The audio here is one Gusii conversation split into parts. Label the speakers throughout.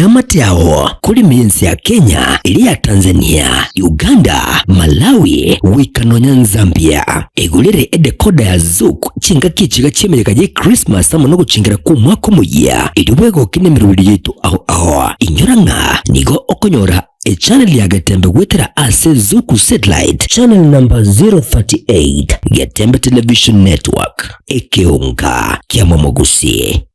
Speaker 1: Neamate ao korime ense ya Kenya, eria ya Tanzania, Uganda, Malawi, goika nonya Zambia. Egorere edecoder ya Zuku chingaki echiga chi'emeyega ye Christmas amo nogochengera kw'omwaka omoyia, erio bwegoke nemeroberi yaito ao ao. Inyora ng'a nigo okonyora echannel ya Getembe goetera ase Zuku Satellite channel number 038, Getembe Television Network, ekeonga kiamomogusi.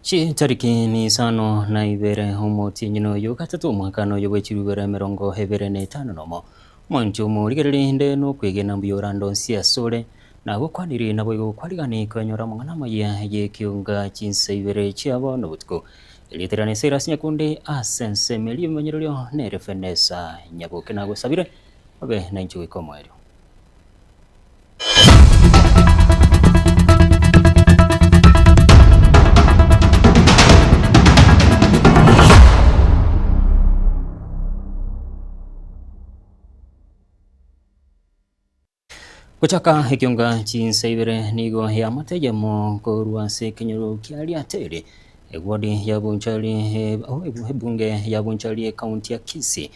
Speaker 2: Chitariki nisano na ibere omotienyi noyo gatato omwakano oyo bwe chilifu ibere emerongo ebere na etano nomo. Omonto omorigereria inde nokwegena mbuya orande onsi asore, na gokwanire naboigo gokwarigani konyora amang'ana amaya y'ekionga chinsa ibere chia bono botuko. Erieta riane Silas Nyakundi ase ensemo eria ebimanyererio nere Fenesa Nyaboke nagosabire obe nainche goika omoerio. Gochaka ekionga chinsa ibere nigo eamate eyemo korwa ase ekenyoro kia Riateri, ewodi ya Bonchari ebunge ya Bonchari ekaunti ya Kisii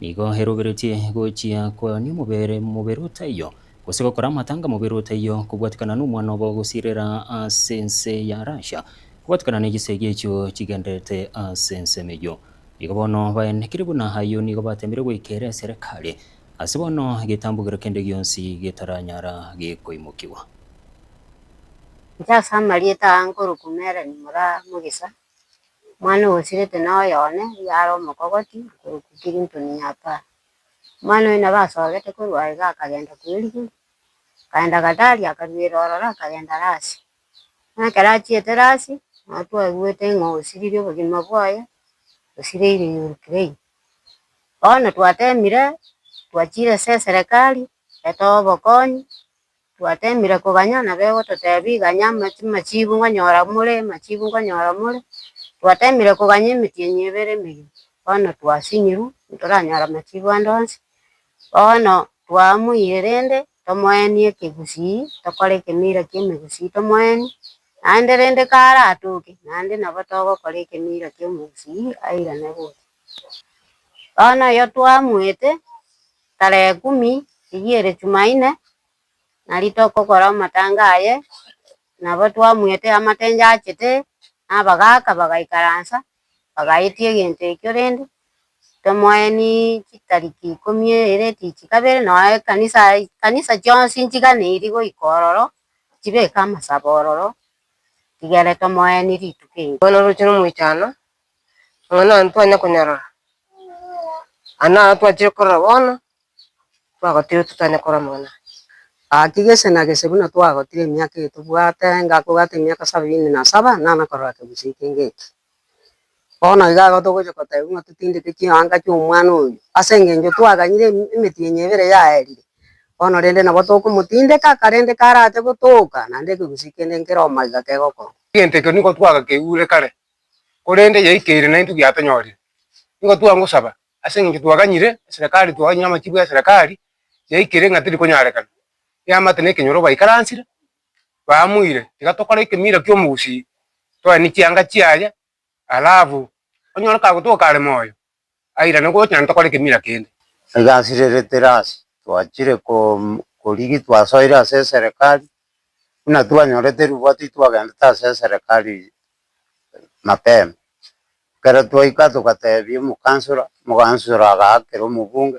Speaker 2: nigo eroberetie gochia koania omobere mobere otaiyo gose gokora amatanga mobere otaiyo kobwatikana nomwana obo gosirera ase ense ya Russia kobwatikana ne chisegi echio chigendererete ase ensemo eyio. Igo bono baenekire buna ayio nigo batemire goikera eserekari Ase bono egetambokero kende gionsi getaranyara gekoimokigwa.
Speaker 3: Inche ase amarieta aa nkorokwa Meren Moraa Mogisa, omwana ogosirete noyo one, riya are omokogoti, nkorokwa Clinton Nyapara. Omwana oyo nabo asogete korwa aiga akagenda kwerigori, akaenda Qatar akaruera ororo akagenda Russia. Bono ekero achiete Russia, nabo twaigwete ng'a osiririe obogima bwaye, osireire Ukraine. Bono twatemire, twachire ase eserekari, etoe obokonyi, twatemire koganya nabo egototebia ganya amachibu nkonyora more, amachibu nkonyora more, twatemire koganya emetienyi ebere emegima, bono twasinyirwe, ntoranyora amachibu ande onsi, bono twamoire rende tomoenie ekegusii, tokore ekemira kia emegusii tomoenie, naende rende karatoke, naende nabo togokora ekemira kia omogusii airane gocha. Bono oyio twamoete tarehe kumi, eyio ere jumaine, nario togokora amatanga aye, nabo twamoete amatenje achete, na abagaka bagaikaransa, bagaetia egento ekio rende, tomoenie chitariki ikomi ere tichi kabere, noe ekanisa kanisa chionsi nchiganeiri goika ororo, chibeke amasabo ororo, tigere tomoenie rituko erio.
Speaker 4: Bono oroche nomoichano, Amang'ana aya ntwanya konyarora, aya naro twachire korora bono, twagotire totanya korora amang'ana aya.
Speaker 5: Gaki gese na gese buna twagotire emiaka eye tobwate, ngakobwata emiaka sabini na saba, nana korora kegusii kenge eke. Bono iga igo togocha kotebia ng'a totindeke chianga chia omwana oyo, ase eng'encho twaganyire emetienyi ebere yaerire, bono rende nabo tokomotindeka, karende karache gotoka, naende ekegusii kende nkere omaiga kegokorwa.
Speaker 6: Egento ekio nigo twagakeigure kare, korende yaikeire naintwe giatonyorire. Nigo twangosaba ase eng'encho twaganyire eserekari twaganyire amachibu ya eserekari, yaikeire ng'a teri konyarekana. Eamate na ekenyoro baikaransire, baamuire tiga tokore ekemira kia omogusii, toenie chianga chiaye, alafu onyore kagotoka kare moyo, airane gocha naende tokore ekemira kende.
Speaker 7: Egasi rere terasi, twachire korigia twasoire ase eserekari, buna twanyorete ribwati twagendete ase eserekari mapema. Ekero twaika togatebia omokansora, omokansora agaakera omobunge,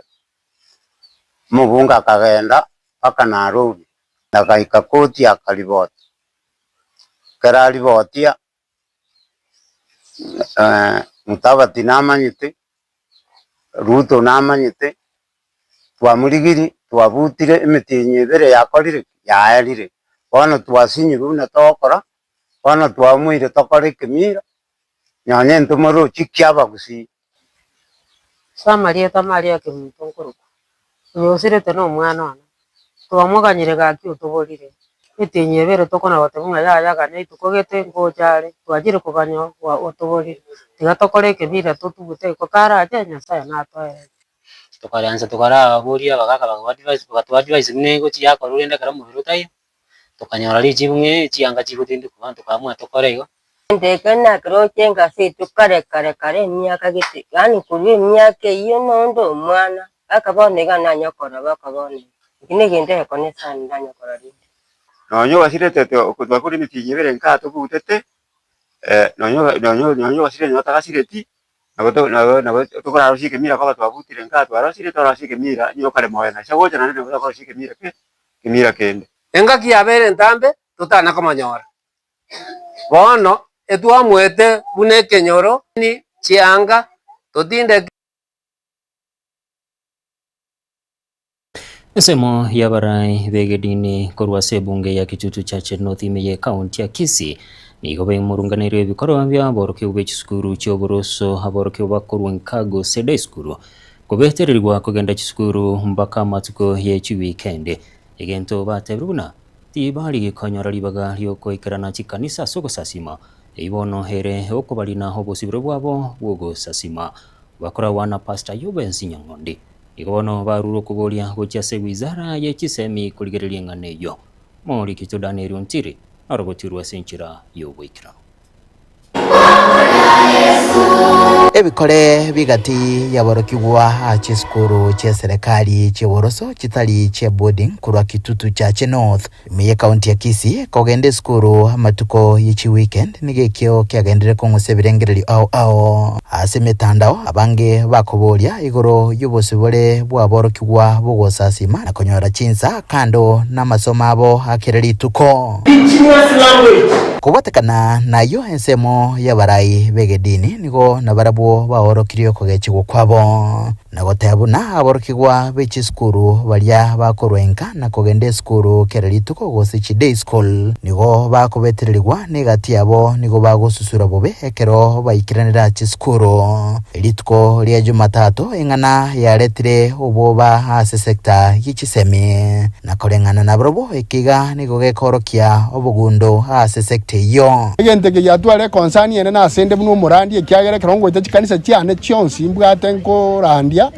Speaker 7: omobunge akagenda mpaka Nairobi, agaika koti akaribota. Ekero aribotia, Mutavati namanyete, Ruto namanyete, twamorigirie, twabutire emetienyi ebere yakorire ki? Yaerire. Bono twasinyirwe buna togokora, bono twamoire tokore ekemira, Nonya intwe moroche ki abagusii?
Speaker 4: Ase amarieta Maria Kemunto nkorokwa, oyo osirete nomwana one, twamoganyire gaki otoborire, etienyi ebere tokona goteba ng'a yaya ganya rituko gete ngocha are, twachire koganya otoborire, tiga tokore ekemira totugute iko karache Nyasaye natoerere.
Speaker 8: Tokaransa tokaraboria abagaka bakago advise bagatoadvise buna egochi yakorwa rende ekero omobere otaiyo. Tokanyora richibu ng'a chianga chigotindekwa bono tokaamua tokore igo.
Speaker 4: Ndeke nakeroche engaso yaito kare kare kare emiaka gete, yaani korwa emiaka eyio nonde omwana, mpaka bono iga nanya korora mpaka bono iga. Eki negento egekone sana ndanya korora rende.
Speaker 6: Nonya ogasirete twakure emetienyi ebere nkaa tobutete, nonya nonya nonya ogasire nonya otagasireti, nabo to nabo nabo tokorarosie ekemira koba twabutire nkaa twarosirie twarosia ekemira onye okare moyo nacha gocha naende nabo tokorosia ekemira ki ekemira kende.
Speaker 9: Engaki yabeire entambe totana komonyora. Bono etwamoete buna ekenyoro chianga totindeke.
Speaker 2: Ensemo y'abarai b'egedini korwa ase ebunge ya Kitutu Church North ime y'ekaunti ya Kisii nigo baimurunganeirie ebikorwa bia aborokigwa be chisukuru chi'oboroso aborokigwa bakorwa nka gose day school Kobetererigwa kogenda chisukuru mpaka amatuko ye chiwikendi, egento batebire buna tibari konyora ribaga riokoikerana chikanisa ase ogosasima, eyio bono ere okobarina obosibore bwabo bw'ogosasima. Bakoragwa na Pastor Yobens Nyang'ondi. Nigo bono barure okoboria gochia ase wizara ye chisemi korigereria eng'ana eyio. Morikito Daniel Ontiri narogotirwe ase enchera y'oboikeranu.
Speaker 10: Ebikore bigati y'aborokigwa aa chisukuru chi'eserekari chi'oboroso chitari chia boarding korwa Kitutu Chache North ime y'ekaunti ya Kisii kogenda esukuru amatuko ye chiweekend nigo ekio kiagenderire kong'usa ebirengererio ao ao ase emetandao abange bakoboria igoro y'obosibore bw'aborokigwa bogosasima na konyora chinsa kando namasomo abo a kera rituko. Kobwatekana nayio ensemo y'abarai b'egedini nigo nabarabwo baorokirie okogechigwa kwabo, na goteba buna aborokigwa be chisukuru baria bakorwa inka na kogenda esukuru kera rituko gose chi day school nigo bakobetererigwa na egati yabo nigo bagosusura bobe ekero baikeranera chisukuru. Rituko ria Jumatatu eng'ana yaretire obwoba ase sector ye chisemi. Na koreng'ana nabarobwo, ekiga nigo gekoorokia obogundo ase sector eyio.
Speaker 11: Egento eke giatware ekonsani ene nasende buna omorandia, ekiagera ekero ngoeta chikanisa chiane chionsi mbwate nkorandia,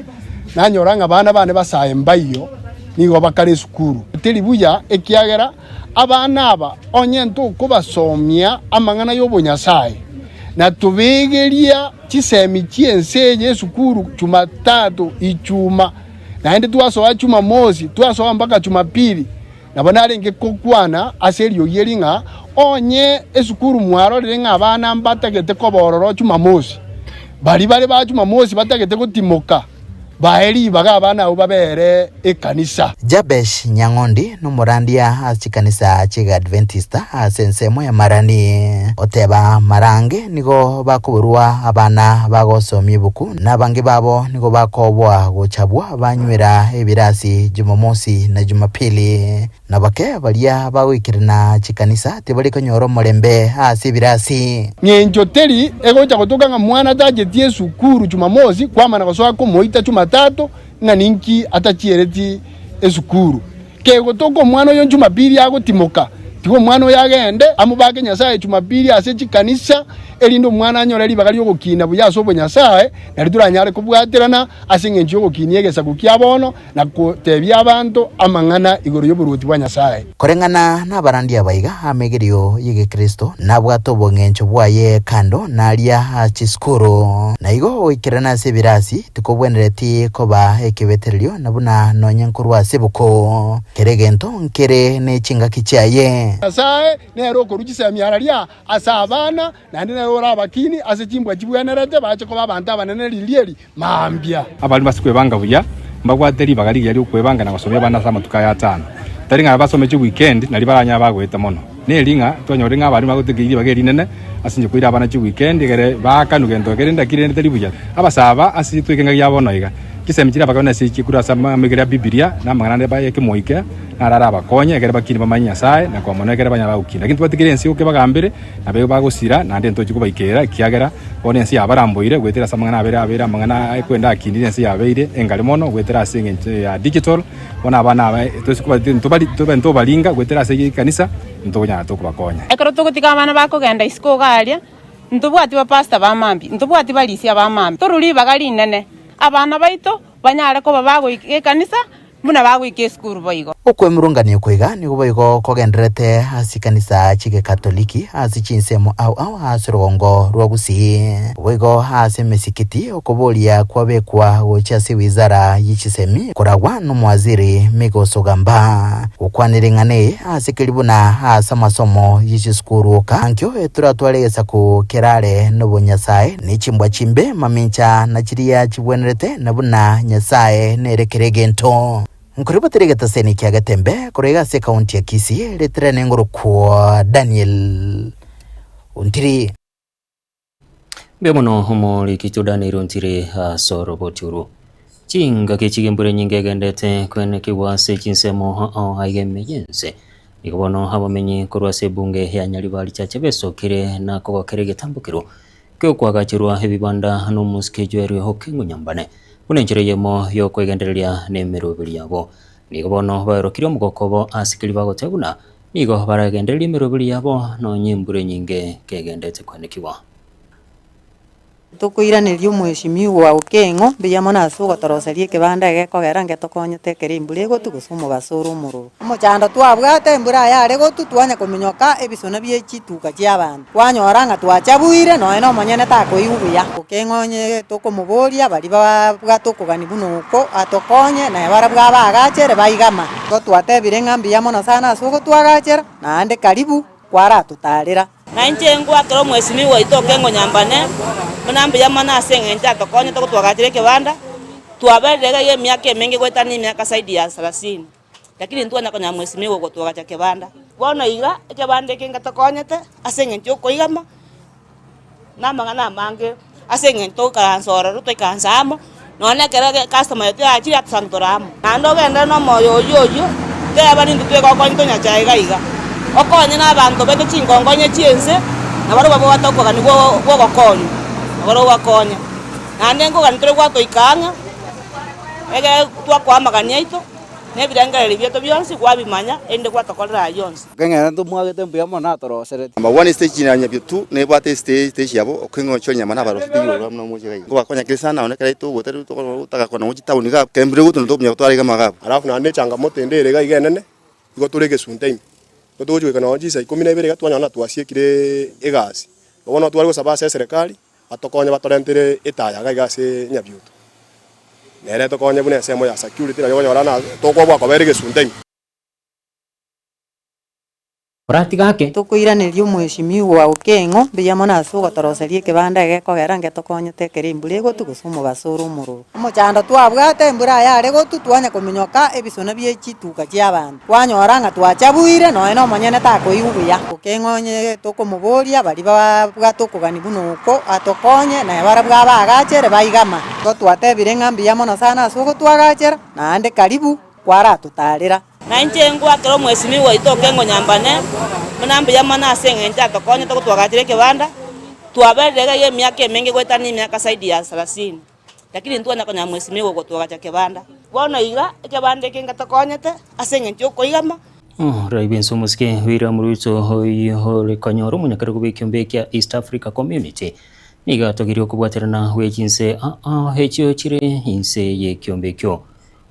Speaker 11: nanyora ng'a abana bane basae mbaiyo, nigo bakare esukuru. Teri buya, ekiagera abana aba onye ntokobasomia amang'ana y'obonyasae, na tobegeria chisemi chi'ense eye esukuru Jumatatu, Ichuma, Naende twasoa Jumamosi, twasoa mpaka Jumapili. Nabo narenge gokwana ase eriogi eri ng'a onye esukuru mwarorire ng'a abana mbatagete koba ororo Jumamosi, baria bare ba Jumamosi batagete gotimoka, bae ribaga abana abwo babere ekanisa.
Speaker 10: Jabesh Nyang'ondi nomorandia ase chikanisa chi'Egeadventista ase ensemo ya Marani. Oteba marange nigo bakoborwa abana bagosomia ebuku na abange babo nigo bakoboa gochabwa banywera ebirasi Jumamosi na Jumapili. Na bake baria bagoikerana chikanisa tibari konyora omorembe ase ebirasi.
Speaker 11: Ng'encho teri egocha gotoka ng'a mwana tacheti esukuru Jumamosi kwamana gosoa komoita Jumatatu ng'a ninki atachiereti esukuru. Kegotoka omwana oyo Jumapili agotimoka, tiga omwana oyo agende amobake Nyasae Jumapili ase chikanisa, erinde omwana anyore ribaga ri'ogokina buya ase obonyasae, nario toranyare kobwaterana ase engencho y'ogokinia egesaku kia bono na gotebia abanto amang'ana igoro y'oboruoti bwa Nyasae.
Speaker 10: Koreng'ana nabarandia abaiga amegerio y'egekristo nabwate obong'encho bwaye kando naria a chisukuru. Na igo goikerana ase ebirasi tikobwenereti koba ekebetererio na buna nonye nkorwa ase ebuku. Kera egento nkere ne chingaki chiaye.
Speaker 11: Nyasae nere okorua chisemi araria ase abana, naende nere orabakini ase chimbwa chibwenerete bache koba abanto abanene riria eri mambia.
Speaker 12: Abaremi ase kwebanga buya mbabwate ribaga rigiya ri'okwebanga na gosomia abana ase amatuko aya atano. Tari ng'a basome chiweekend nario baranyare bagoeta mono. Neri ng'a twanyorire ng'a abaremi bagotekeria ribaga erinene ase inche koira abana chiweekend egere baakanwe gento kere ndaki rende tari buya. Abasae aba ase tweke engaki ya bono iga, chisemi chiria bakabana ase chikuru ase amaiga ria Bibilia na amang'ana ande ya kemoika naro arabakonye ekere bakine bamanye Nyasae na koa mono ekere banyare bagokina. Lakini twatigire ense okebagambere nabo bagosira naende ntochi kobaikera ekiagera Bono ense yabaramboire goetera ase amang'ana abeire abeire amang'ana ekwenda akinire ense yabeire engare mono goetera ase eng'encho ya digital. Bono abana aba toise koba ntobari tobe ntobaringa goetera ase ekanisa ntokonyara tokobakonya.
Speaker 13: Ekero togotiga abana bakogenda isiko iga aria, ntobwati bapastor ba mambia, ntobwati barisia ba mambia. Torwe ribaga rinene, abana baito banyare koba bagoika ekanisa buna bagoika esukuru boigo.
Speaker 10: Okwemurungania okwo iga nigo boigo kogendererete ase chikanisa chi'Egekatoliki ase chinsemo ao ao ase orogongo rwa Gusii. Boigo ase emesikiti okoboria kwabekwa gochia ase ewizara ye chisemi koragwa nomowaziri Migos Ogamba. Gokwanera eng'ana eye ase keri buna ase amasomo ye chisukuru oka ankio etoratware egesaku kerare nobonyasae ne chimbwa chimbe mamincha na chiria chibwenerete na buna Nyasae nere kera egento. Nkoribotera egetaseni kia Getembe korwa iga ase ekaunti ya Kisii, ritire nengorokwo Daniel Ontiri.
Speaker 2: Mbuya mono omoriki Daniel Ontiri ase oroboti orwo. Chingaki chigembura enyinge egendete kwenekigwa ase chinsemo ao aiga ime y'ense. Nigo bono abamenyi korwa ase ebunge ya Nyaribari Chache besokire na kogokera egetambokero Gekwagacherwa ebibanda nomosike Joel Okengo Nyambane buna enchera eyemo y'okwegendereria nemeroberi yabo. Nigo bono baerokirie omogoko obo ase keria bagoteba buna nigo baragendererie emeroberi yabo nonye embura enyinge kegendete kwenekigwa.
Speaker 14: Tokoiraneria omweshimiwa Okeng'o mbuya mono ase ogotoroseria ekebanda egekogera ngetokonyete ekero embura egotwa gose omobaso ore omororo. Omochando twabwate embura yare gotwa twanya kominyoka ebisona bie chituka chi'abanto. Twanyora ng'a twachabuire, nonya nomonyene takoigwa buya. Okeng'o onye tokomoboria baria babwate okogania buna oko, atokonye, naye barabwo abaagachere baigama. Igo twatebire ng'a mbuya mono sana ase ogotwagachera, naende karibu kwaratotaarera.
Speaker 13: Na inche ngwakere omwesimigwa oito Okeng'o Nyambane buna mbuya mono ase eng'encho atokonyete gotwagachera ekebanda, twaberire iga iga emiaka emenge goetania emiaka zaidi ya salasini. Lakini intwe onye konya mwesimigwa ogotwagacha kebanda. Bono iga ekebanda eke ngetokonyete ase eng'encho y'okoigama, na amang'ana amange ase eng'encho togoikaransa ororo toikaranse amo, nonya na ekero customer yaito yachire atosange tore amo. Naende ogenderere na omoyo oyio oyio, teba nintwe twegokonya tonyachae iga iga. Okonye na abanto baito chinkonkonya chi'ense, nabarobwo babwate okogania bwa ogokonywa, nabarobwo bakonye. Naende nkogania tore gwatoika ang'e, ekere twakoa amagani aito. Na ebirengererio biaito bionsi gwabimanya, erinde gwatokorera ayio onsi.
Speaker 15: Ekeng'ene ntomwagete mbuya mono atorosereti.
Speaker 16: Number one estage ya Nyabiotu nebwate estage stage yabo okeng'ochwa enyama na abarosi tigoro buna omochie iga. Nkobakonya kere sana nonye ekero togotari togotaka kona gochia town iga kembire gotuna tokonya gotwara iga magabu.
Speaker 11: Alafu naende echangamoto ende ere iga iga enene, igo tore egesunte ime. Igo togochi goika nonye chinsa ikomi na ibere iga twanyora natwasiekire egasi. Bono tware gosaba ase eserekari, Batokonye batorentere etaya iga iga ase Nyabioto, nere etokonye buna ensemo ya security nario okonyora na tokoboa kobera egesunte ime.
Speaker 2: Oratiga ake.
Speaker 14: Tokoiraneria omweshimiwa Okeng'o mbuya mono ase ogotoroseria ekebanda egekogera ngetokonyete ekero embura egotwa gose omobaso ore omororo. Omochando twabwate embura yare gotwa twanya kominyoka ebisona bie chituka chi'abanto. Twanyora ng'a twachabuire, nonya nomonyene takoigwa buya. Okeng'o onye tokomoboria baria babwate okogania buna oko, atokonye, naye barabwo abaagachere baigama. Igo twatebire ng'a mbuya mono sana ase ogotwagachera, naende karibu kwaratotaarera.
Speaker 13: Na inche ngwakere omwesimigwa oito Okeng'o Nyambane buna mbuya mono ase eng'encho atokonyete gotwagachera ekebanda, twaberire iga iga emiaka emenge goetania emiaka zaidi ya salasini. Lakini intwe onye konya mwesimigwa ogotwagacha kebanda. Bono iga ekebanda eke ngetokonyete ase eng'encho y'okoigama.
Speaker 2: Omorai bw'ense omosike William Ruto oyio ore konyora omonyakerogo bw'ekiombe kia East Africa Community nigo atogirie okobwaterana gwe chinse aa echio chire inse y'ekiombe ekio.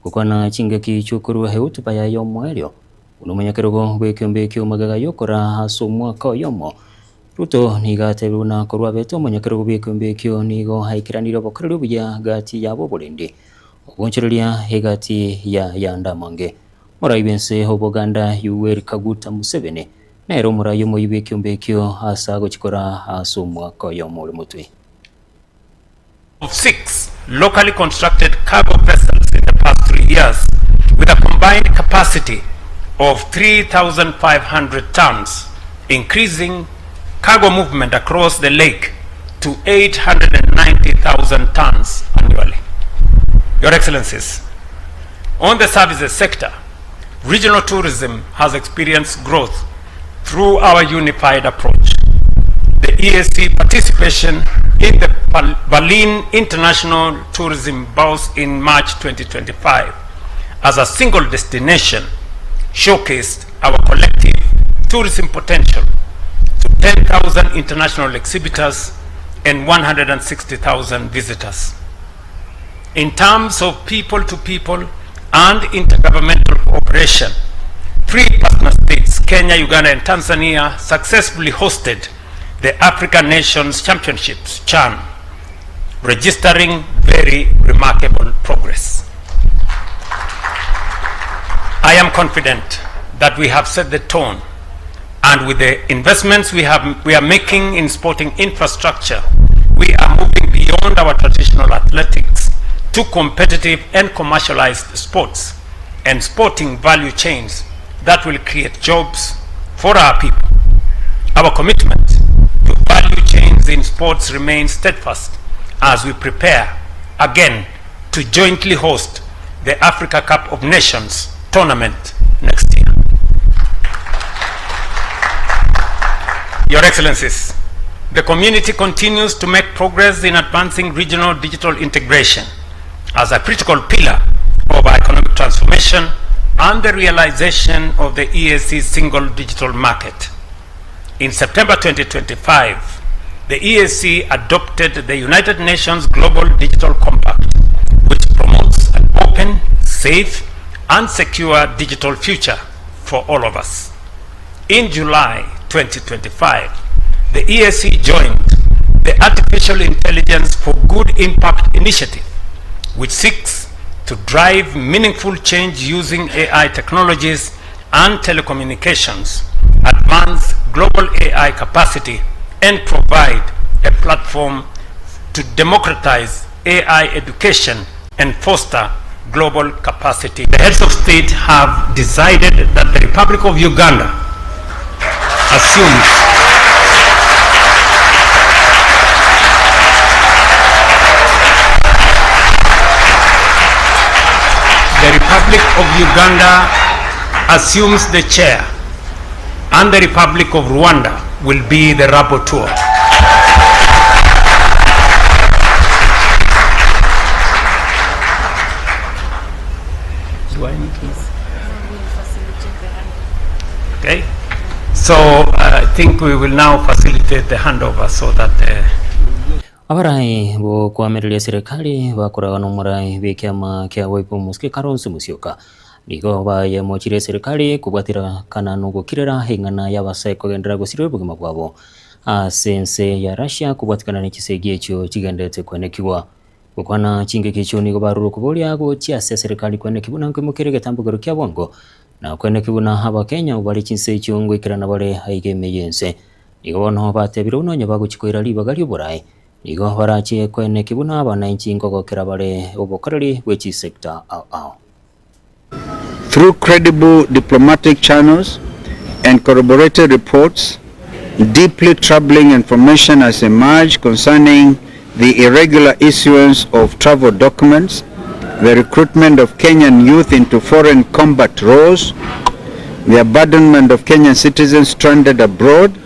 Speaker 2: Gokwana chingaki chi'okorua ehotuba yaye omoerio buna omonyakerogo bw'ekiombe ekio magega y'okoraa ase omwaka oyomo, Ruto nigo atebirie buna korwa abete omonyakerogo bw'ekeombe ekio nigo aikeranirie obokoreri obuya gati yabo oborendi, ogoonchoreria egati ya yande amange. Morai bw'ense o Buganda Yoweri Kaguta Museveni. Nere omorai omoyio bw'ekiombe ekio ase agochikora ase omwaka oyomo ore motwe.
Speaker 17: of six locally constructed cargo vessels in the past 3 years with a combined capacity of 3,500 tons, increasing cargo movement across the lake to 890,000 tons annually. Your Excellencies, on the services sector, regional tourism has experienced growth through our unified approach. The EAC participation in the Berlin International Tourism Bourse in March 2025 as a single destination showcased our collective tourism potential to 10,000 international exhibitors and 160,000 visitors. In terms of people-to-people and intergovernmental cooperation, three partner states, Kenya, Uganda, and Tanzania, successfully hosted the African Nations Championships, CHAN, registering very remarkable progress. I am confident that we have set the tone, and with the investments we are making in sporting infrastructure, we are moving beyond our traditional athletics to competitive and commercialized sports and sporting value chains that will create jobs for our people. Our commitment to value chains in sports remains steadfast as we prepare again to jointly host the Africa Cup of Nations tournament next year. Your Excellencies, the community continues to make progress in advancing regional digital integration as a critical pillar of our economic transformation and the realization of the EAC single digital market. In September 2025, the EAC adopted the United Nations Global Digital Compact, which promotes an open, safe, and secure digital future for all of us. In July 2025, the EAC joined the Artificial Intelligence for Good Impact Initiative, which seeks to drive meaningful change using AI technologies and telecommunications, advance global AI capacity, and provide a platform to democratize AI education and foster global capacity. The heads of state have decided that the Republic of Uganda assumes The Republic of Uganda assumes the chair and the Republic of Rwanda will be the rapporteur. Do I need this? Okay. So I think we will now facilitate the handover so that the
Speaker 2: Abarai b'okoamereria serikali bakoraga nomorai bw'ekiama kia Wiper Omosike Kalonzo Musyoka nigo bayemochire eserikali kobwatera kana nogokirera eng'ana y'abasae kogenderera gosiria obogima bwabo ase ense ya Russia kobwatikana ne chisegi echio chigenderete koenekigwa. Gokwana chingaki echio nigo barure okoboria gochia ase eserikali koeneki buna nkoimokeria egetambokero kia bwango na koeneki buna abakenya bare chinse echio ngoikerana bare aiga ime y'ense. Nigo bono batebire buna onye bagochia koira ribaga ri'oboraai, nigo barache koeneki buna abananchi nkogokera bare obokoreri bwe chisector ao ao.
Speaker 18: Through credible diplomatic channels and corroborated reports, deeply troubling information has emerged concerning the irregular issuance of travel documents, the recruitment of Kenyan youth into foreign combat roles, the abandonment of Kenyan citizens stranded abroad,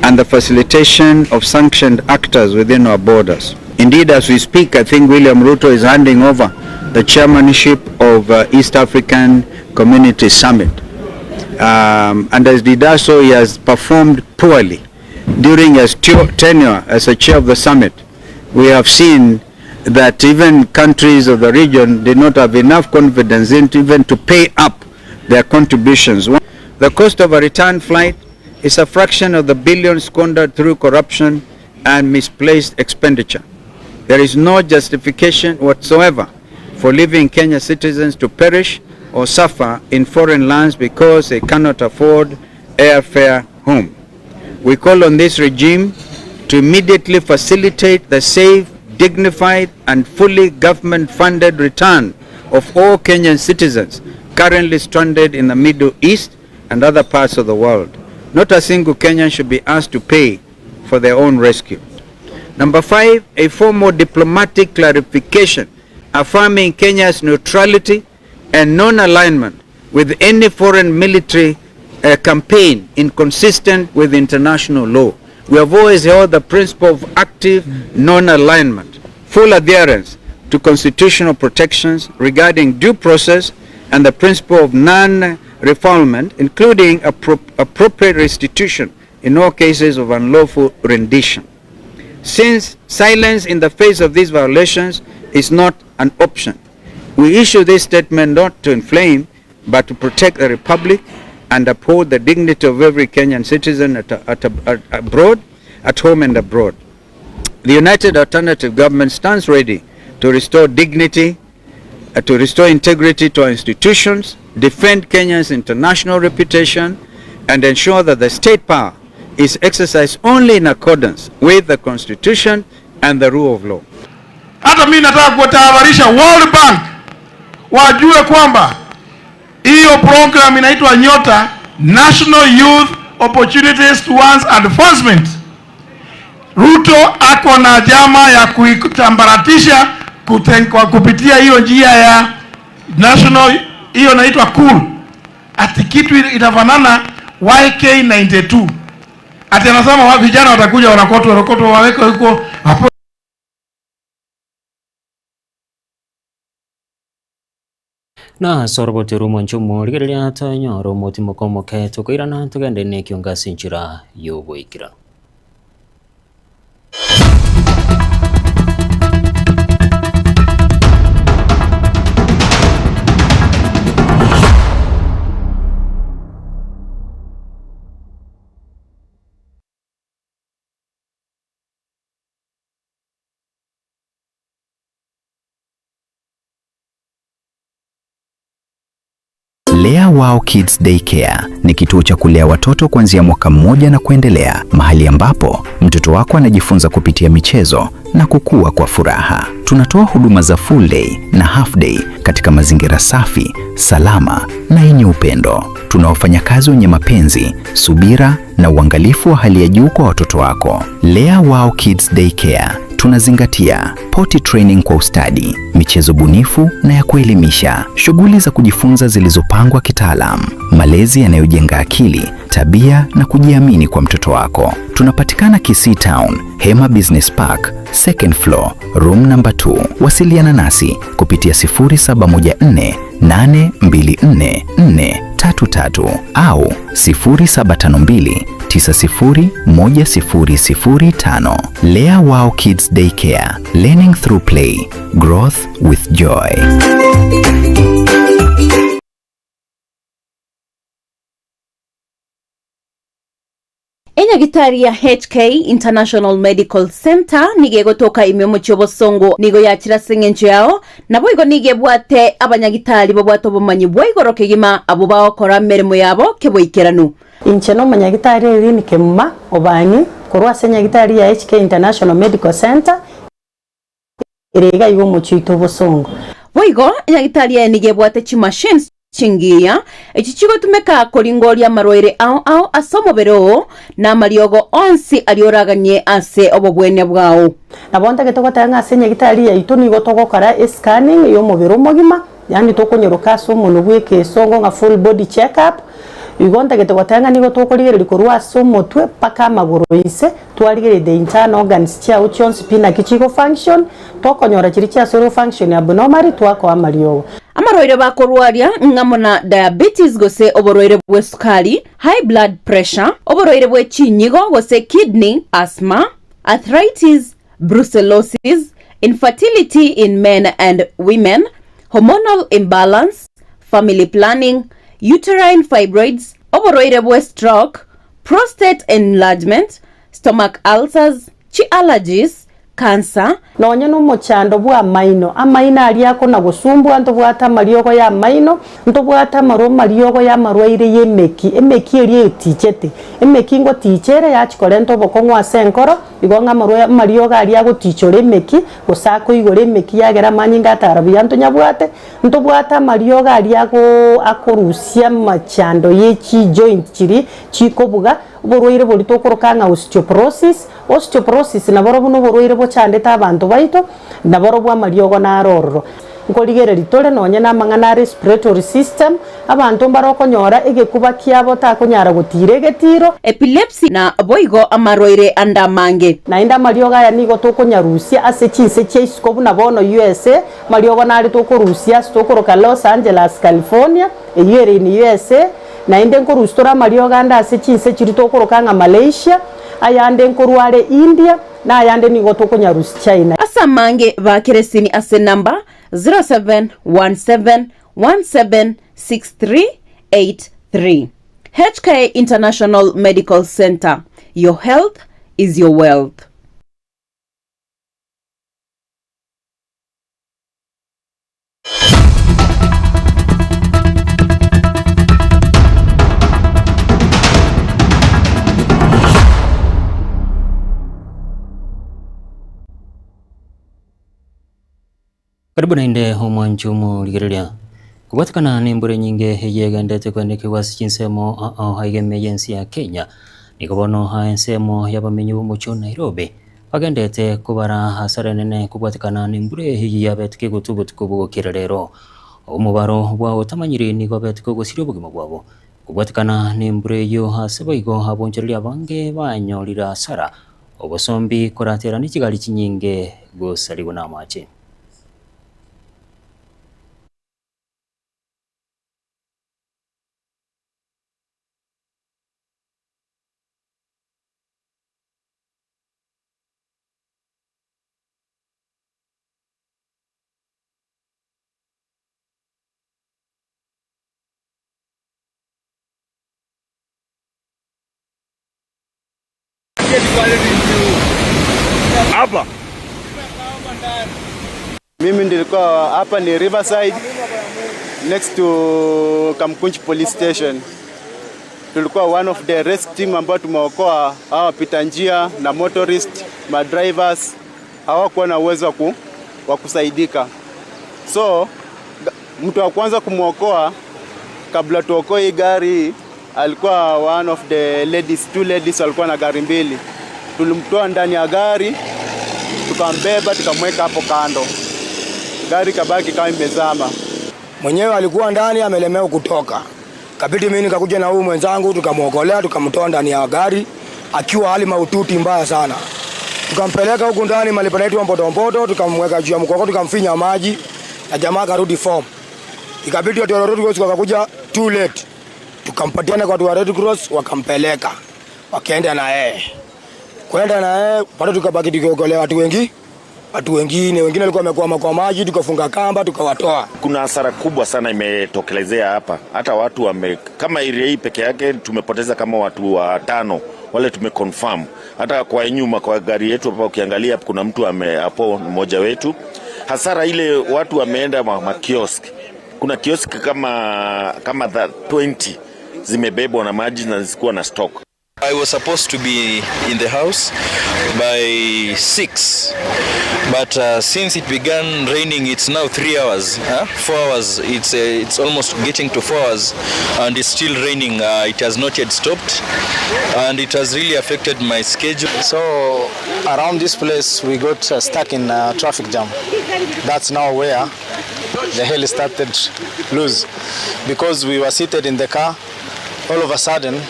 Speaker 18: and the facilitation of sanctioned actors within our borders. Indeed, as we speak, I think William Ruto is handing over the chairmanship of East African Community Summit. And as he does so, he has performed poorly during his tenure as a chair of the summit. We have seen that even countries of the region did not have enough confidence in even to pay up their contributions. The cost of a return flight is a fraction of the billions squandered through corruption and misplaced expenditure. There is no justification whatsoever for leaving Kenya citizens to perish or suffer in foreign lands because they cannot afford airfare home. We call on this regime to immediately facilitate the safe, dignified and fully government-funded return of all Kenyan citizens currently stranded in the Middle East and other parts of the world. Not a single Kenyan should be asked to pay for their own rescue. Number five, a formal diplomatic clarification affirming Kenya's neutrality and non-alignment with any foreign military uh, campaign inconsistent with international law. We have always held the principle of active non-alignment, full adherence to constitutional protections regarding due process and the principle of non-refoulement, including appro appropriate restitution in all cases of unlawful rendition. Since silence in the face of these violations is not an option, we issue this statement not to inflame, but to protect the Republic and uphold the dignity of every Kenyan citizen at, at, at, abroad, at home and abroad. The United Alternative Government stands ready to restore dignity, uh, to restore integrity to our institutions, defend Kenya's international reputation, and ensure that the state power is exercised only in accordance with the Constitution and the rule of law.
Speaker 19: Hata mimi nataka kuwatahadharisha World Bank wajue kwamba hiyo program inaitwa Nyota National Youth Opportunities Towards Advancement. Ruto ako na jama ya kuitambaratisha kwa kupitia hiyo njia ya national, hiyo inaitwa cool, ati kitu itafanana YK92 ati anasema vijana watakuja wanakotwa wanakotwa waweke huko hapo.
Speaker 2: Na soroboti rumo nchumo rigereria tonyoro omotimo omoke tokoirana togende na ekionga ase enchera ya oboikeranu.
Speaker 20: Lea Wow Kids Daycare ni kituo cha kulea watoto kuanzia mwaka mmoja na kuendelea, mahali ambapo mtoto wako anajifunza kupitia michezo na kukua kwa furaha. Tunatoa huduma za full day na half day katika mazingira safi, salama na yenye upendo. Tuna wafanyakazi wenye mapenzi, subira na uangalifu wa hali ya juu kwa watoto wako. Lea Wow Kids Daycare tunazingatia potty training kwa ustadi, michezo bunifu na ya kuelimisha, shughuli za kujifunza zilizopangwa kitaalam, malezi yanayojenga akili, tabia na kujiamini kwa mtoto wako. Tunapatikana Kisii Town, Hema Business Park, second floor, room number 2. Wasiliana nasi kupitia 0714 824 433 au 0752 901005. Lea Wow Kids Daycare, learning through play, growth with joy.
Speaker 21: Enyagitari ya HK International Medical Center nigo egotoka ime omochie obosongo nigo yachire ase eng'encho yao naboigo nigo ebwate abanyagitari babwate obomanyi bwa igoro kegima abwo bagokora emeremo yabo keboikeranu.
Speaker 22: Inche nomonyagitari Irene Kemuma Obang'i korwa ase enyagitari ya HK International Medical Centre ere iga iga omochie oito obosongo.
Speaker 21: Boigo enyagitari eye nigo ebwate chimachines chingiya, echi chigotumeka koringoria amarwaire ao ao ase omobere oo, na amariogo onsi aria oraganie ase obobwenia bwao.
Speaker 22: Nabo ntagete goteba ng'a ase enyagitari yaito nigo togokora escanning y'omobere omogima, yaani tokonyeroka ase omonwe bwa ekesongo ng'a full body check up, igo ntagete goteba ng'a nigo tokorigereria korwa ase omotwe mpaka amagoro inse, twarigereria the internal organs chiao chionsi pi naki chigo function, tokonyora chiria chiasore go function abnormally twakoa amariogo.
Speaker 21: Amarwaire bakorwaria ng'amo na diabetes gose oborwaire bw'esukari, high blood pressure, oborwaire bwe chinyigo gose kidney, asthma, arthritis, brucellosis, infertility in men and women, hormonal imbalance, family planning, uterine fibroids, oborwaire bwe stroke, prostate enlargement, stomach ulcers, chi allergies, Cancer.
Speaker 22: Nonye nomochando bw'amaino, amaino aria akona-gosumbua, ntobwate amariogo y'amaino, ntobwate amarwa amariogo y'amarwaire y'emeki, emeki eria etichete. Emeki ngoticha ere yachia korenta obokong'u ase enkoro, igo ng'a amarwa amariogo aria agotichora emeki, gose akoigora emeki yagera amanyinga atara buya ntonyabwate, ntobwate amariogo aria agoo akorusia amachando ye chijoint chiria chikobuga, oborwaire boria tokoroka ng'a osteoporosis, Osteoporosis naborobwo noborwaire bochandete abanto baito, naborobwo amariogo naro ororo. Nkorigereria tore nonye namang'ana a respiratory system, abanto mbare okonyora egekuba kiabo takonyara gotiira egetiro.
Speaker 21: Epilepsy na boigo amarwaire ande amange.
Speaker 22: Naende amariogo aya nigo tokonyarusia ase chinse chia isiko buna bono USA, amariogo nare tokorusia ase tokoroka Los Angeles, California, eyio ere in USA, naende nkorusia tore amariogo ande ase chinse chiria tokoroka ng'a Malaysia, Ayande nkorwa are India, na ayande nigo tokonyarusia China.
Speaker 21: Ase amange baakere esimi ase namba 0717176383. HK International Medical Centre, your health is your wealth.
Speaker 2: Karibu naende omwanchi omorigereria. Kobwatekana nembura enyinge eyio egenderete koenekigwa ase chinsemo ao aiga ime y'ense ya Kenya, nigo bono ensemo y'abamenyi b'omochie o Nairobi Bagendete kobara hasara enene kobwatekana nembura eyio yabete kegotwa obotuko bogokira rero. Omobaro bwa otamanyiri nigo obete kogosiria obogima bwabo. Kobwatekana nembura eyio ase boigo abonchoreria abange banyorire hasara, obosombi koratera nechigari chinyinge gosarigwa namache.
Speaker 1: Hapa mimi ndilikuwa hapa ni Riverside next to Kamkunji police station. Tulikuwa one of the rescue team ambao tumeokoa hawa wapita njia na motorist, ma drivers hawakuwa na uwezo wa kusaidika. So mtu wa kwanza kumwokoa kabla tuokoe hii gari alikuwa one of the ladies, two ladies walikuwa na gari mbili. Tulimtoa ndani ya gari tukambeba tukamweka hapo kando, gari kabaki kama imezama.
Speaker 3: Mwenyewe alikuwa ndani amelemewa kutoka, kabidi mimi nikakuja na huyu mwenzangu tukamwokolea, tukamtoa ndani ya gari akiwa hali mahututi mbaya sana, tukampeleka huku ndani mahali panaitwa Mbodombodo, tukamweka juu ya mkoko, tukamfinya maji na jamaa akarudi form. Ikabidi watu wa Red Cross wakakuja too late, tukampatiana kwa watu wa Red Cross wakampeleka, wakaenda na yeye kwenda na yeye bado tukabaki tukiokolea watu wengi watu wengine wengine walikuwa wamekwama kwa maji, tukafunga kamba tukawatoa.
Speaker 23: Kuna hasara kubwa sana imetokelezea hapa, hata watu wame, kama area hii peke yake tumepoteza kama watu watano wale tumeconfirm. Hata kwa nyuma kwa gari yetu hapa ukiangalia kuna mtu ame hapo mmoja wetu. Hasara ile watu wameenda ma, ma kiosk. Kuna kiosk kama kama 20 zimebebwa na maji na zikuwa na stock.
Speaker 24: I was supposed to be in the house by 6 but since it began raining it's now 3 hours, huh? 4 hours, it's almost getting to 4 hours and it's still raining. It has not yet stopped and it has really affected my schedule.
Speaker 25: So around this place we got stuck in a traffic jam. That's now where the hell started loose because we were seated in the car. All of a sudden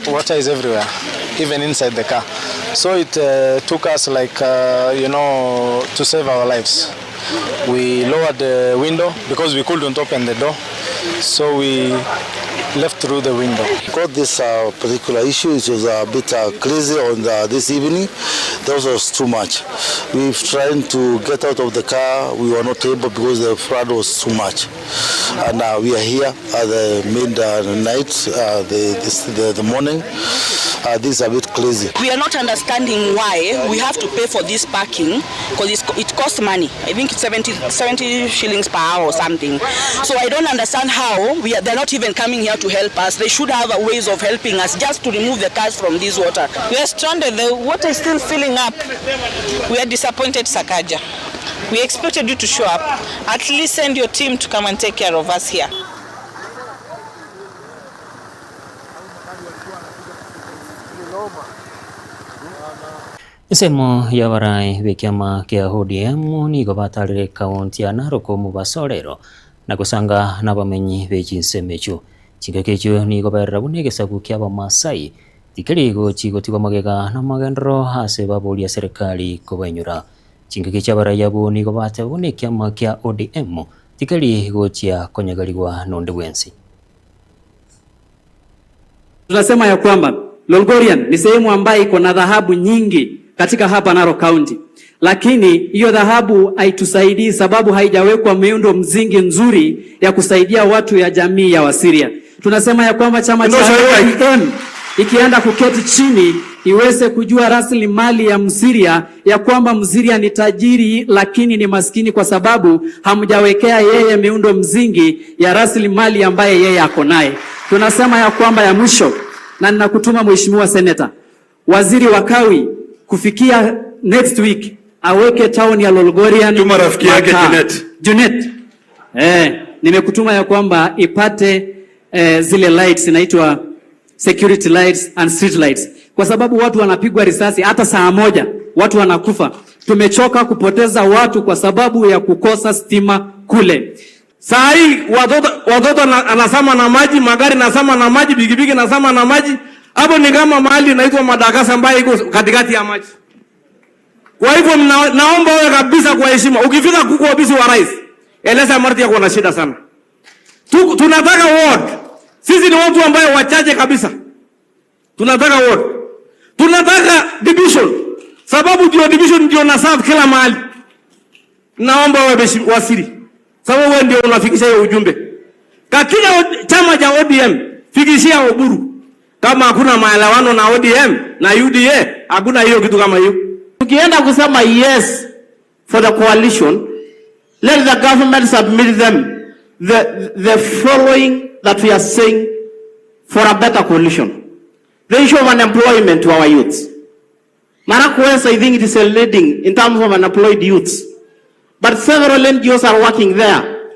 Speaker 25: water is everywhere, even inside the car. So it took us to save our lives. We lowered the window because we couldn't open the door. So we left through the window.
Speaker 4: Got this uh, particular issue, it was a bit uh, crazy on the, this evening. That was too much. We've tried to get out of the car, we were not able because the flood was too much. And uh, we are here at the midnight, uh, the, this, the, the morning. Uh, this is a bit crazy.
Speaker 13: We are not understanding why we have to pay for this parking because it costs money. I think it's 70, 70 shillings per hour or something. So I don't understand how we are, they're not even coming here to help us. They should have ways of helping us just to remove the cars from this water.
Speaker 5: We are stranded. The water is still filling up. We are disappointed, Sakaja. We expected you to show up. At least send your team to come and take care of us here.
Speaker 2: Ensemo y'abarai b'ekiama kia ODM nigo batarire ekaunti ya Narok omobaso orero na gosanga nabamenyi be chinsemo echio. Chingaki echio nigo baerera buna egesaku kia Abamasai tikeri gochi gotigwa magega namagenderero ase baboria serikali kobainyora. Chingaki chi'abarai abwo nigo bateba buna ekiama kia ODM tikeri gochia konyegerigwa nonde bwensi.
Speaker 6: Tunasema ya kwamba Lolgorian ni sehemu ambayo iko na dhahabu nyingi katika hapa Narok County, lakini hiyo dhahabu haitusaidii sababu haijawekwa miundo msingi nzuri ya kusaidia watu ya jamii ya Wasiria. Tunasema ya kwamba chama cha ODM ikienda kuketi chini iweze kujua rasilimali ya Msiria, ya kwamba Msiria ni tajiri lakini ni maskini kwa sababu hamjawekea yeye miundo msingi ya rasilimali ambaye yeye ako naye. Tunasema ya kwamba ya mwisho, na ninakutuma Mheshimiwa Seneta, waziri wa kawi kufikia next week aweke town ya Lolgorian.
Speaker 19: Tuma rafiki yake Junet.
Speaker 6: Junet. Eh, nimekutuma ya kwamba ipate eh, zile lights inaitwa security lights and street lights, kwa sababu watu wanapigwa risasi hata saa moja watu wanakufa. Tumechoka kupoteza watu kwa sababu ya kukosa stima kule.
Speaker 7: Saa hii watoto watoto anasama na maji, magari nasama na maji, bigibigi nasama na maji. Hapo ni kama mahali inaitwa Madagasa ambayo iko katikati ya maji. Kwa hivyo naomba wewe kabisa kwa heshima, ukifika kuko ofisi wa rais, eleza Marti yako na shida sana. Tu, tunataka ward. Sisi ni watu ambayo wachache kabisa. Tunataka ward. Tunataka division. Sababu ndio division ndio na serve kila mahali. Naomba wewe wasiri. Sababu wewe ndio unafikisha hiyo ujumbe. Katika chama cha ODM fikishia Oburu. Kama hakuna maelewano na ODM na UDA, hakuna hiyo kitu kama hiyo.
Speaker 8: Tukienda kusema yes for the coalition, let the government submit them the, the following that we are saying for a better coalition. The issue of unemployment to our youths. Narok West, I think it is a leading in terms of unemployed youths. But several NGOs are working there.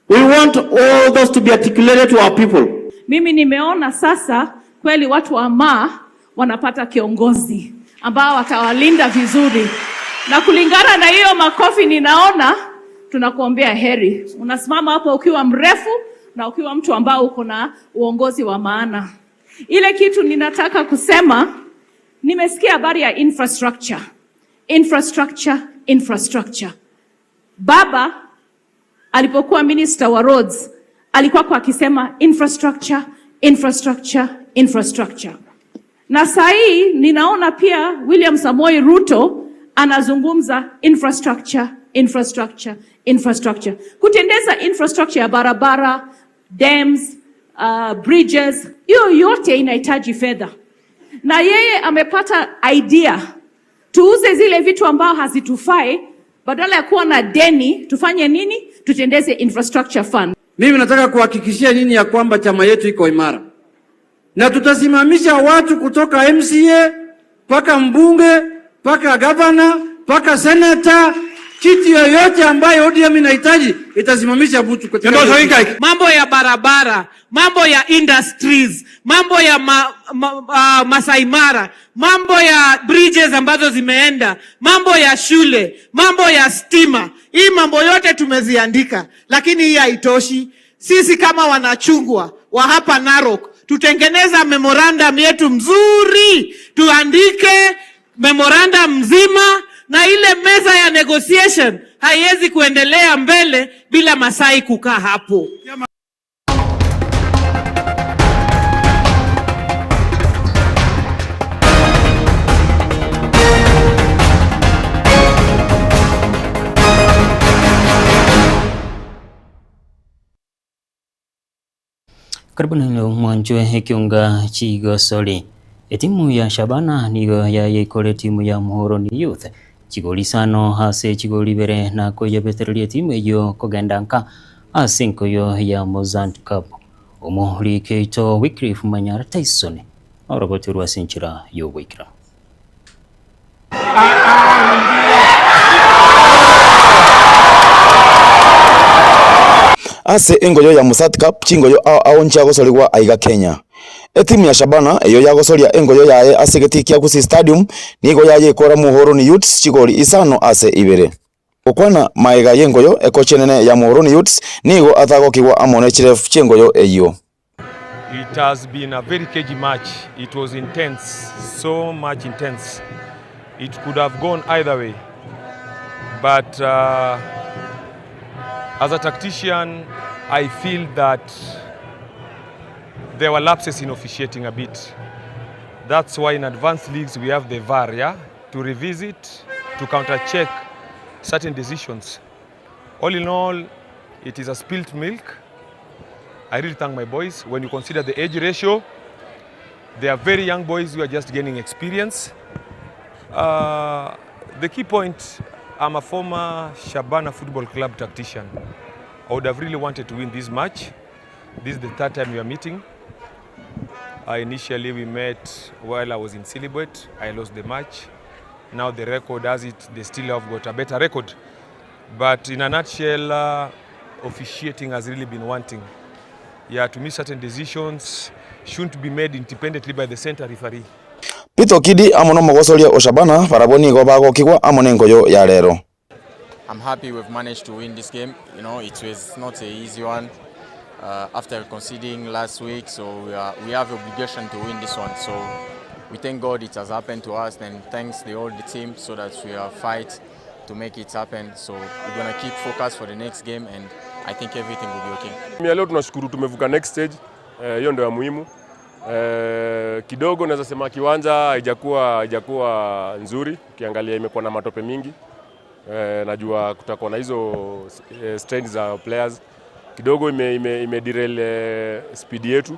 Speaker 8: We want all those to be articulated to our people.
Speaker 26: Mimi nimeona sasa kweli watu wa Maa wanapata kiongozi ambao watawalinda vizuri, na kulingana na hiyo makofi ninaona, tunakuombea heri. Unasimama hapo ukiwa mrefu na ukiwa mtu ambao uko na uongozi wa maana. Ile kitu ninataka kusema, nimesikia habari ya infrastructure, infrastructure, infrastructure. Baba alipokuwa minister wa roads alikuwa kwa akisema infrastructure, infrastructure, infrastructure. Na saa hii ninaona pia William Samoei Ruto anazungumza infrastructure, infrastructure, infrastructure. Kutendeza infrastructure ya barabara, dams, bridges, hiyo yote inahitaji fedha. Na yeye amepata idea tuuze zile vitu ambao hazitufai, badala ya kuwa na deni tufanye nini? Tutendeze infrastructure fund.
Speaker 7: Mimi nataka kuhakikishia nyinyi ya kwamba chama yetu iko imara na tutasimamisha watu kutoka MCA mpaka mbunge mpaka gavana mpaka senata, kiti yoyote ambayo ODM inahitaji itasimamisha mtu katika
Speaker 27: mambo ya barabara, mambo ya industries, mambo ya ma, ma, uh, Masai Mara, mambo ya bridges ambazo zimeenda, mambo ya shule, mambo ya stima. Hii mambo yote tumeziandika, lakini hii haitoshi. Sisi kama wanachungwa wa hapa Narok tutengeneza memorandum yetu mzuri, tuandike memorandum mzima, na ile meza ya negotiation haiwezi kuendelea mbele bila Masai kukaa hapo.
Speaker 2: Karibu naende mwanchwe ekionga chigosori. Etimu ya Shabana nigo yayeikore etimu ya Muhoroni Youth chigori isano ase chigori ibere na koyebetereria etimu eyio kogenda nka ase enkoyo ya Mozart Cup. Omoriki oito Wycliffe Manyara Tyson orogoterwe ase enchera y'ogoikera.
Speaker 9: Ase engoyo ya Musat Cup chingoyo ao ao nchiagosorigwa aiga Kenya. Etimu ya Shabana eyio yagosoria engoyo yaye ase egetii kia Gusii Stadium nigo yayekora Muhoroni Youths chigori isano ase ibere. Gokwana maega y'engoyo ekochi enene ya Muhoroni Youths nigo atagokigwa amo ne chiref chi'engoyo eyio.
Speaker 10: It has been a very cagey match. It was intense, so much intense. It could have gone either way. But uh, as a tactician, I feel that there were lapses in officiating a bit. That's why in advanced leagues we have the VAR, yeah, to revisit, to counter-check certain decisions. All in all, it is a spilt milk. I really thank my boys. When you consider the age ratio, they are very young boys who are just gaining experience. Uh, the key point, I'm a former Shabana Football Club tactician. I would have really wanted to win this match. This is the third time we are meeting. Uh, initially, we met while I was in Silibwet. I lost the match. Now the record has it, they still have got a better record. But in a nutshell, uh, officiating has really been wanting. Yeah, to me, certain decisions shouldn't be made independently by the center referee.
Speaker 9: Peter Okidi amo nomogosoria o Shabana barabwo nigo bagokigwa amo nengoyo ya rero.
Speaker 11: I'm happy we've managed to win this game. You know, it was not a easy one uh, after conceding last week, so we, are, we have obligation to win this one. So we thank God it has happened to us, and thanks the all the team so that we are fight to make it happen. So we're gonna keep focus for the next game, and I think everything will be okay.
Speaker 12: Mimi leo tunashukuru tumevuka next stage, eh, hiyo ndio ya muhimu. Eh, kidogo naweza sema kiwanja haijakuwa haijakuwa nzuri, ukiangalia imekuwa na matope mingi. Eh, najua kutakuwa na hizo eh, strain za players kidogo ime, ime, ime derail eh, speed yetu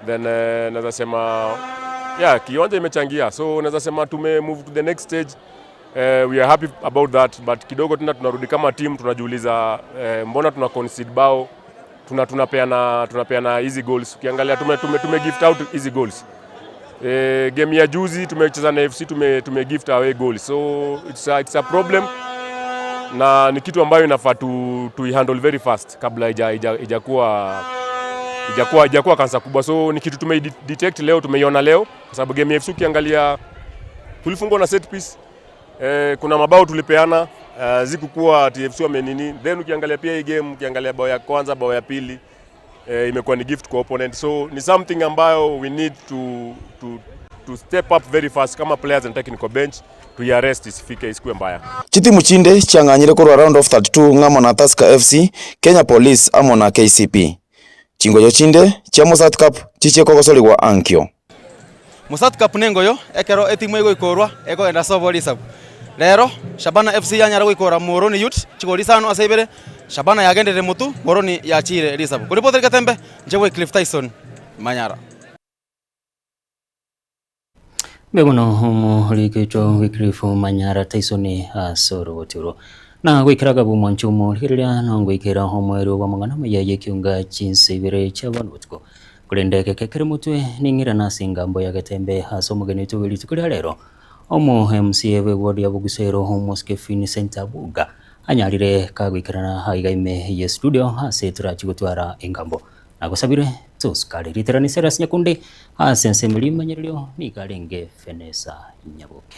Speaker 12: then eh, naweza sema yeah, kiwanja imechangia so naweza sema tume move to the next stage. Eh, we are happy about that but kidogo tena tunarudi kama team tunajiuliza eh, mbona tuna concede bao tuna tunapeana tunapeana hizi goals ukiangalia tume, tume, tume gift out hizi goals eh, game ya juzi tumecheza na FC tume, tume gift away goals so it's a, it's a problem na ni kitu ambayo inafaa tu, tu handle very fast kabla ijakuwa ijakuwa ijakuwa kansa kubwa so ni kitu tume detect leo tumeiona leo kwa sababu game ya FC ukiangalia tulifungwa na set piece eh, kuna mabao tulipeana uh, zikukuwa TFC wamenini then ukiangalia pia hii game ukiangalia bao ya kwanza bao ya pili eh, imekuwa ni gift kwa opponent so ni something ambayo we need to, to, to step up very fast kama players and technical bench tuiarrest isifike isikuwe mbaya.
Speaker 9: Chitimu chinde chiang'anyire korwa round of 32 ng'amo na Tusker FC, Kenya Police amo na KCP. Chingoyo chinde chia Mozzart Cup chichie kogosorigwa ankio.
Speaker 14: Mozzart Cup nengoyo ekero etimu egoikorwa ekogenda ase oborisabu. Rero Shabana FC yanyara goikora Muhoroni Youth chigori isano ase ibere, Shabana yagenderire motu, Muhoroni yachiire risabu. Koripoteri Getembe, inche Wycliffe Tyson, Manyara.
Speaker 2: Mbuya mono omoriketwa Wycliffe Manyara Tyson ase orogoti orwo. Na goikera agabu omwancho omorigereria na ngoikera omoerio bw'amang'ana amaya y'ekiunga chinsa ibere chia bono botuko. Korende egeke kere motwe ning'irane ase engambo ya Getembe ase omogeni oito bwe rituko ria rero, omo MCA bw'eward ya Bogusero Omosike Vincent Abuga anyarire kagoikerana aiga ime ye studio ase torachi gotwara engambo. Nagosabire tosukare riterani Silas Nyakundi ase ensemo rimanyererio nigo arenge Fenesa Nyaboke.